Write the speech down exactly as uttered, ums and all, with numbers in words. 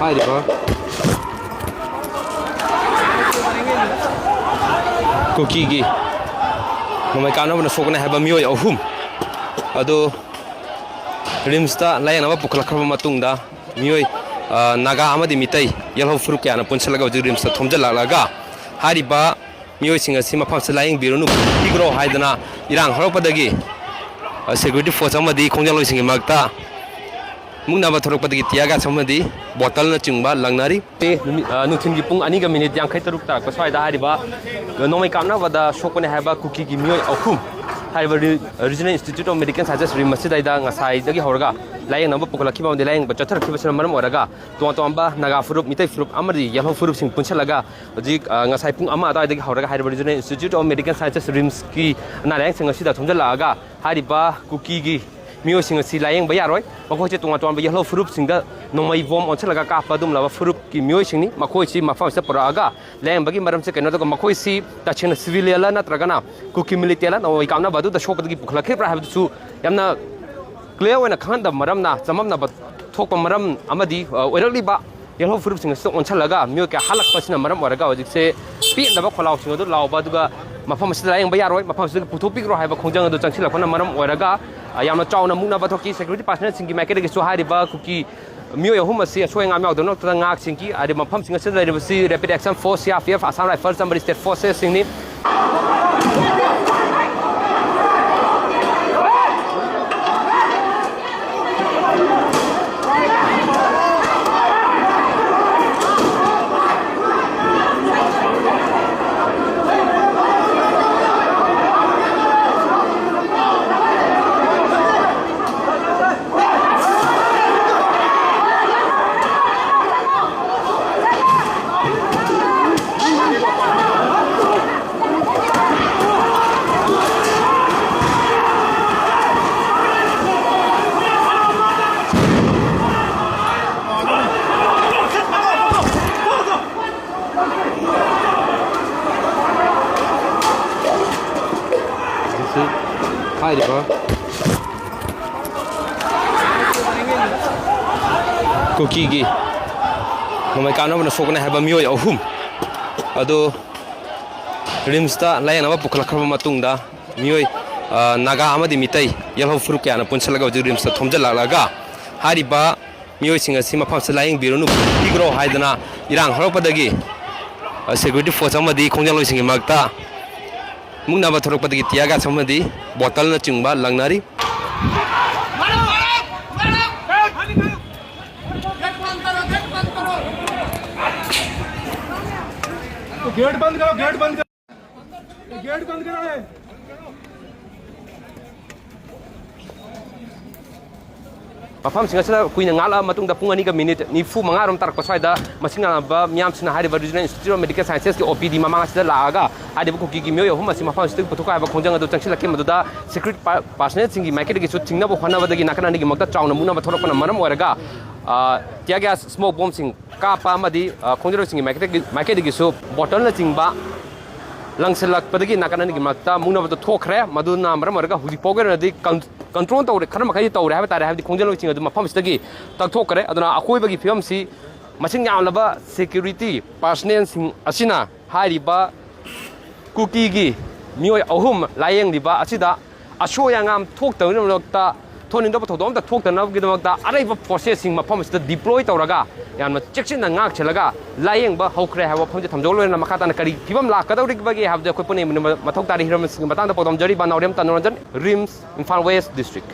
ꯍꯥꯏꯔꯤꯕ ꯀꯨꯀꯤꯒꯤ ꯅꯣꯡꯃꯩ ꯀꯥꯞꯅꯕꯅ ꯁꯣꯛꯀꯅꯤ ꯍꯥꯏꯕ ꯃꯤꯑꯣꯏ ꯑꯍꯨꯝ ꯑꯗꯨ ꯔꯤꯝꯁꯇ ꯂꯥꯌꯦꯡꯅꯕ ꯄꯨꯈꯠꯂꯛꯈ꯭ꯔꯕ ꯃꯇꯨꯡꯗ, ꯃꯤꯑꯣꯏ, ꯑ, ꯅꯥꯒꯥ ꯑꯃꯗꯤ ꯃꯤꯇꯩ ꯌꯦꯜꯍꯧ ꯐꯨꯔꯨꯞ ꯀꯌꯥꯅ ꯄꯨꯟꯁꯤꯜꯂꯒ ꯍꯧꯖꯤꯛ ꯔꯤꯝꯁꯇ ꯊꯣꯝꯖꯤꯜꯂꯛꯂꯒ, ꯍꯥꯏꯔꯤꯕ ꯃꯤꯑꯣꯏꯁꯤꯡ ꯑꯁꯤ ꯃꯐꯝꯁꯤꯗ ꯂꯥꯌꯦꯡꯕꯤꯔꯨꯅꯨ, ꯄꯤꯈ꯭ꯔꯣ ꯍꯥꯏꯗꯅ ꯏꯔꯥꯡ ꯍꯧꯔꯛꯄꯗꯒꯤ, ꯑ, ꯁꯦꯀ꯭ꯌꯨꯔꯤꯇꯤ ꯐꯣꯔꯁ ꯑꯃꯗꯤ ꯈꯣꯡꯖꯪꯂꯣꯏꯁꯤꯡꯒꯤ ꯃꯔꯛꯇ ꯃꯨꯛꯅꯕ ꯊꯣꯛꯂꯛꯄꯗꯒꯤ ꯇꯤꯌꯥꯔ ꯒ꯭ꯌꯥꯁ ꯑꯃꯗꯤ ꯕꯣꯇꯜꯅꯆꯤꯡꯕ ꯂꯪꯅꯔꯤ꯫ ꯅꯨꯃꯤꯠ, ꯑ, ꯅꯨꯡꯊꯤꯜꯒꯤ ꯄꯨꯡ ꯑꯅꯤꯒ ꯃꯤꯅꯤꯠ ꯌꯥꯡꯈꯩ ꯇꯔꯨꯛ ꯇꯥꯔꯛꯄ ꯁ꯭ꯋꯥꯏꯗ ꯍꯥꯏꯔꯤꯕ ꯅꯣꯡꯃꯩ ꯀꯥꯞꯅꯕꯗ ꯁꯣꯛꯄꯅꯦ ꯍꯥꯏꯕ ꯀꯨꯀꯤꯒꯤ ꯃꯤꯑꯣꯏ ꯑꯍꯨꯝ ꯍꯥꯏꯔꯤꯕ ꯔꯤ-, Regional Institute of Medical Sciences, RIMS ꯑꯁꯤꯗꯩꯗ ꯉꯁꯥꯏꯗꯒꯤ ꯍꯧꯔꯒ ꯂꯥꯌꯦꯡꯅꯕ ꯄꯨꯈꯠꯂꯛꯈꯤꯕ ꯑꯃꯗꯤ ꯂꯥꯌꯦꯡꯕ ꯆꯠꯊꯔꯛꯈꯤꯕꯁꯤꯅ ꯃꯔꯝ ꯑꯣꯏꯔꯒ, ꯇꯣꯉꯥꯟ ꯇꯣꯉꯥꯟꯕ ꯅꯥꯒꯥ ꯐꯨꯔꯨꯞ, ꯃꯤꯇꯩ ꯐꯨꯔꯨꯞ ꯑꯃꯗꯤ ꯌꯦꯜꯍꯧ ꯐꯨꯔꯨꯞꯁꯤꯡ ꯄꯨꯟꯁꯤꯜꯂꯒ ꯍꯧꯖꯤꯛ, ꯑ, ꯉꯁꯥꯏ ꯄꯨꯡ ꯑꯃ ꯑꯗꯨꯋꯥꯏꯗꯒꯤ ꯍꯧꯔꯒ ꯍꯥꯏꯔꯤꯕ Regional Institute of Medical Sciences, ꯔꯤꯝꯁꯀꯤ ꯑꯅꯥ ꯂꯥꯌꯦꯡꯁꯪ ꯑꯁꯤꯗ ꯊꯣꯝꯖꯤꯜꯂꯛꯑꯒ ꯍꯥꯏꯔꯤꯕ ꯀꯨꯀꯤꯒꯤ ꯃꯤꯑꯣꯏꯁꯤꯡ ꯑꯁꯤ ꯂꯥꯌꯦꯡꯕ ꯌꯥꯔꯣꯏ꯫ ꯃꯈꯣꯏꯁꯦ ꯇꯣꯉꯥꯟ ꯇꯣꯉꯥꯟꯕ ꯌꯦꯜꯍꯧ ꯐꯨꯔꯨꯞꯁꯤꯡꯗ ꯅꯣꯡꯃꯩ ꯕꯣꯝ ꯑꯣꯟꯁꯤꯜꯂꯒ ꯀꯥꯞꯄ ꯑꯗꯨꯒꯨꯝꯂꯕ ꯐꯨꯔꯨꯞꯀꯤ ꯃꯤꯑꯣꯏꯁꯤꯡꯅꯤ꯫ ꯃꯈꯣꯏꯁꯤ ꯃꯐꯝ ꯑꯁꯤꯗ ꯄꯨꯔꯛꯑꯒ ꯂꯥꯌꯦꯡꯕꯒꯤ ꯃꯔꯝꯁꯦ ꯀꯩꯅꯣ ꯇꯧꯔꯒ, ꯃꯈꯣꯏꯁꯤ ꯇꯁꯦꯡꯅ ꯁꯤꯚꯤꯂꯤꯌꯟꯂ ꯅꯠꯇ꯭ꯔꯒꯅ ꯀꯨꯀꯤ ꯃꯤꯂꯤꯇꯦꯟꯂ ꯅꯣꯡꯃꯩ ꯀꯥꯞꯅꯕ ꯑꯗꯨꯗ ꯁꯣꯛꯄꯗꯒꯤ ꯄꯨꯈꯠꯂꯛꯈꯤꯕ꯭ꯔꯥ ꯍꯥꯏꯕꯗꯨꯁꯨ ꯌꯥꯝꯅ ꯀ꯭ꯂꯤꯌꯥꯔ ꯑꯣꯏꯅ ꯈꯪꯍꯟꯗꯕ ꯃꯔꯝꯅ, ꯆꯃꯝꯅꯕ ꯊꯣꯛꯄ ꯃꯔꯝ ꯑꯃꯗꯤ, ꯑ, ꯑꯣꯏꯔꯛꯂꯤꯕ ꯌꯦꯜꯍꯧ ꯐꯨꯔꯨꯞꯁꯤꯡ ꯑꯁꯤꯗ ꯑꯣꯟꯁꯤꯜꯂꯒ ꯃꯤꯑꯣꯏ ꯀꯌꯥ ꯍꯥꯠꯂꯛꯄꯁꯤꯅ ꯃꯔꯝ ꯑꯣꯏꯔꯒ ꯍꯧꯖꯤꯛꯁꯦ ꯄꯦꯟꯗꯕ ꯈꯣꯜꯂꯥꯎꯁꯤꯡ ꯑꯗꯨ ꯂꯥꯎꯕ, ꯑꯗꯨꯒ ꯃꯐꯝ ꯑꯁꯤꯗ ꯂꯥꯌꯦꯡꯕ ꯌꯥꯔꯣꯏ, ꯃꯐꯝ ꯑꯁꯤꯗꯒꯤ ꯄꯨꯊꯣꯛꯄꯤꯈ꯭ꯔꯣ ꯍꯥꯏꯕ ꯈꯣꯡꯖꯪ ꯑꯗꯨ ꯆꯪꯁꯤꯜꯂꯛꯄꯅ ꯃꯔꯝ ꯑꯣꯏꯔꯒ, ꯑ, ꯌꯥꯝꯅ ꯆꯥꯎꯅ ꯃꯨꯛꯅꯕ ꯊꯣꯛꯈꯤ꯫ ꯁꯦꯀ꯭ꯌꯨꯔꯤꯇꯤ ꯄꯥꯔꯁꯅꯦꯜꯁꯤꯡꯒꯤ ꯃꯥꯏꯀꯩꯗꯒꯤꯁꯨ ꯍꯥꯏꯔꯤꯕ ꯀꯨꯀꯤ ꯃꯤꯑꯣꯏ ꯑꯍꯨꯝ ꯑꯁꯤ ꯑꯁꯣꯏ ꯑꯉꯥꯝ ꯌꯥꯎꯗꯅ ꯉꯥꯛ ꯁꯦꯟꯈꯤ꯫ ꯍꯥꯏꯗꯤ ꯃꯐꯝꯁꯤꯡ ꯑꯁꯤꯗ ꯂꯩꯔꯤꯕꯁꯤ Rapid Action Force, C R P F, Assam Rifles ꯑꯃꯗꯤ state forcesꯁꯤꯡꯅꯤ꯫ ꯍꯥꯏꯔꯤꯕ ꯀꯨꯀꯤꯒꯤ ꯅꯣꯡꯃꯩ ꯀꯥꯞꯅꯕꯅ ꯁꯣꯛꯅꯩ ꯍꯥꯏꯕ ꯃꯤꯑꯣꯏ ꯑꯍꯨꯝ ꯑꯗꯨ ꯔꯤꯝꯁꯇ ꯂꯥꯌꯦꯡꯅꯕ ꯄꯨꯈꯠꯂꯛꯈ꯭ꯔꯕ ꯃꯇꯨꯡꯗ, ꯃꯤꯑꯣꯏ, ꯑ, ꯅꯥꯒꯥ ꯑꯃꯗꯤ ꯃꯤꯇꯩ ꯌꯦꯜꯍꯧ ꯐꯨꯔꯨꯞ ꯀꯌꯥꯅ ꯄꯨꯟꯁꯤꯜꯂꯒ ꯍꯧꯖꯤꯛ ꯔꯤꯝꯁꯇ ꯊꯣꯝꯖꯤꯜꯂꯛꯂꯒ, ꯍꯥꯏꯔꯤꯕ ꯃꯤꯑꯣꯏꯁꯤꯡ ꯑꯁꯤ ꯃꯐꯝꯁꯤꯗ ꯂꯥꯌꯦꯡꯕꯤꯔꯨꯅꯨ, ꯄꯤꯈ꯭ꯔꯣ ꯍꯥꯏꯗꯅ ꯏꯔꯥꯡ ꯍꯧꯔꯛꯄꯗꯒꯤ, ꯑ, ꯁꯦꯀ꯭ꯌꯨꯔꯤꯇꯤ ꯐꯣꯔꯁ ꯑꯃꯗꯤ ꯈꯣꯡꯖꯪꯂꯣꯏꯁꯤꯡꯒꯤ ꯃꯔꯛꯇ ꯃꯨꯛꯅꯕ ꯊꯣꯛꯂꯛꯄꯗꯒꯤ ꯇꯤꯌꯥꯔ ꯒ꯭ꯌꯥꯁ ꯑꯃꯗꯤ ꯕꯣꯇꯜꯅꯆꯤꯡꯕ ꯂꯪꯅꯔꯤ꯫ गेट बंद करो, गेट बंद करो, गेट बंद करो। ꯃꯐꯝꯁꯤꯡ ꯑꯁꯤꯗ ꯀꯨꯏꯅ ꯉꯥꯛꯂꯕ ꯃꯇꯨꯡꯗ, ꯄꯨꯡ ꯑꯅꯤꯒ ꯃꯤꯅꯤꯠ ꯅꯤꯐꯨ ꯃꯉꯥꯔꯣꯝ ꯇꯥꯔꯛꯄ ꯁ꯭ꯋꯥꯏꯗ, ꯃꯁꯤꯡ ꯌꯥꯝꯂꯕ ꯃꯤꯌꯥꯝꯁꯤꯅ ꯍꯥꯏꯔꯤꯕ Regional Institute of Medical Sciences ꯀꯤ ꯑꯣ ꯄꯤ ꯗꯤ ꯃꯃꯥꯡ ꯑꯁꯤꯗ ꯂꯥꯛꯑꯒ, ꯍꯥꯏꯔꯤꯕ ꯀꯨꯀꯤꯒꯤ ꯃꯤꯑꯣꯏ ꯑꯍꯨꯝ ꯑꯁꯤ ꯃꯐꯝ ꯑꯁꯤꯗꯒꯤ ꯄꯨꯊꯣꯛꯈ꯭ꯔꯦ ꯍꯥꯏꯕ ꯈꯣꯡꯖꯪ ꯑꯗꯨ ꯆꯪꯁꯤꯜꯂꯛꯈꯤ꯫ ꯃꯗꯨꯗ ꯁꯦꯀ꯭ꯌꯨꯔꯤꯇꯤ ꯄꯥ-, ꯄꯥꯔꯁꯅꯦꯜꯁꯤꯡꯒꯤ ꯃꯥꯏꯀꯩꯗꯒꯤꯁꯨ ꯊꯤꯡꯅꯕ ꯍꯣꯠꯅꯕꯗꯒꯤ ꯅꯥꯀꯟ ꯑꯅꯤꯒꯤ ꯃꯔꯛꯇ ꯆꯥꯎꯅ ꯃꯨꯛꯅꯕ ꯊꯣꯛꯂꯛꯄꯅ ꯃꯔꯝ ꯑꯣꯏꯔꯒ, ꯑ, ꯇꯤꯌꯥꯔ ꯒ꯭ꯌꯥꯁ, ꯁ꯭ꯃꯣꯛ ꯕꯣꯝꯁꯤꯡ ꯀꯥꯞꯄ ꯑꯃꯗꯤ, ꯑ, ꯈꯣꯡꯖꯪꯂꯣꯏꯁꯤꯡꯒꯤ ꯃꯥꯏꯀꯩꯗꯒꯤ, ꯃꯥꯏꯀꯩꯗꯒꯤꯁꯨ ꯕꯣꯇꯜꯅꯆꯤꯡꯕ ꯂꯪꯁꯤꯜꯂꯛꯄꯗꯒꯤ ꯅꯥꯀꯟ ꯑꯅꯤꯒꯤ ꯃꯔꯛꯇ ꯃꯨꯛꯅꯕꯗꯨ ꯊꯣꯛꯈ꯭ꯔꯦ꯫ ꯃꯗꯨꯅ ꯃꯔꯝ ꯑꯣꯏꯔꯒ ꯍꯧꯖꯤꯛ ꯐꯥꯎꯒꯤ ꯑꯣꯏꯅꯗꯤ ꯀꯟ-, ꯀꯟꯇ꯭ꯔꯣꯜ ꯇꯧꯔꯦ, ꯈꯔ ꯃꯈꯩꯗꯤ ꯇꯧꯔꯦ ꯍꯥꯏꯕ ꯇꯥꯔꯦ, ꯍꯥꯏꯕꯗꯤ ꯈꯣꯡꯖꯪꯂꯣꯏꯁꯤꯡ ꯑꯗꯨ ꯃꯐꯝꯁꯤꯗꯒꯤ ꯇꯛꯊꯣꯛꯈ꯭ꯔꯦ꯫ ꯑꯗꯨꯅ ꯑꯀꯣꯏꯕꯒꯤ ꯐꯤꯕꯝꯁꯤ ꯃꯁꯤꯡ ꯌꯥꯝꯂꯕ ꯁꯦꯀ꯭ꯌꯨꯔꯤꯇꯤ ꯄꯥꯔꯁꯅꯦꯜꯁꯤꯡ ꯑꯁꯤꯅ ꯍꯥꯏꯔꯤꯕ ꯀꯨꯀꯤꯒꯤ ꯃꯤꯑꯣꯏ ꯑꯍꯨꯝ ꯂꯥꯌꯦꯡꯂꯤꯕ ꯑꯁꯤꯗ ꯑꯁꯣꯏ ꯑꯉꯥꯝ ꯊꯣꯛꯇꯅꯕꯒꯤꯗꯃꯛꯇ, ꯊꯣꯛꯅꯤꯡꯗꯕ ꯊꯧꯗꯣꯛ ꯑꯝꯇ ꯊꯣꯛꯇꯅꯕꯒꯤꯗꯃꯛꯇ ꯑꯔꯩꯕ ꯐꯣꯔꯁꯦꯁꯁꯤꯡ ꯃꯐꯝ ꯑꯁꯤꯗ ꯗꯤꯄ꯭ꯂꯣꯏ ꯇꯧꯔꯒ ꯌꯥꯝꯅ ꯆꯦꯛꯁꯤꯟꯅ ꯉꯥꯛꯁꯦꯜꯂꯒ ꯂꯥꯌꯦꯡꯕ ꯍꯧꯈ꯭ꯔꯦ ꯍꯥꯏꯕ ꯋꯥꯐꯝꯁꯦ ꯊꯝꯖꯧ꯫ ꯂꯣꯏꯅꯅ ꯃꯈꯥ ꯇꯥꯅ ꯀꯔꯤ ꯐꯤꯕꯝ ꯂꯥꯛꯀꯗꯧꯔꯤꯕꯒꯦ ꯍꯥꯏꯕꯗꯨ ꯑꯩꯈꯣꯏ ꯄꯨꯟꯅ ꯌꯦꯡꯃꯤꯟꯅꯕ ꯃꯊꯧ ꯇꯥꯔꯤ꯫ ꯍꯤꯔꯝꯁꯤꯡꯒꯤ ꯃꯇꯥꯡꯗ ꯄꯥꯎꯗꯝꯖꯔꯤꯕ ꯅꯥꯎꯔꯦꯝ ꯇꯅꯨꯔꯟꯖꯟ, ꯔꯤꯝꯁ, ꯏꯝꯐꯥꯜ ꯋꯦꯁ ꯗꯤꯁꯇ꯭ꯔꯤꯛ꯫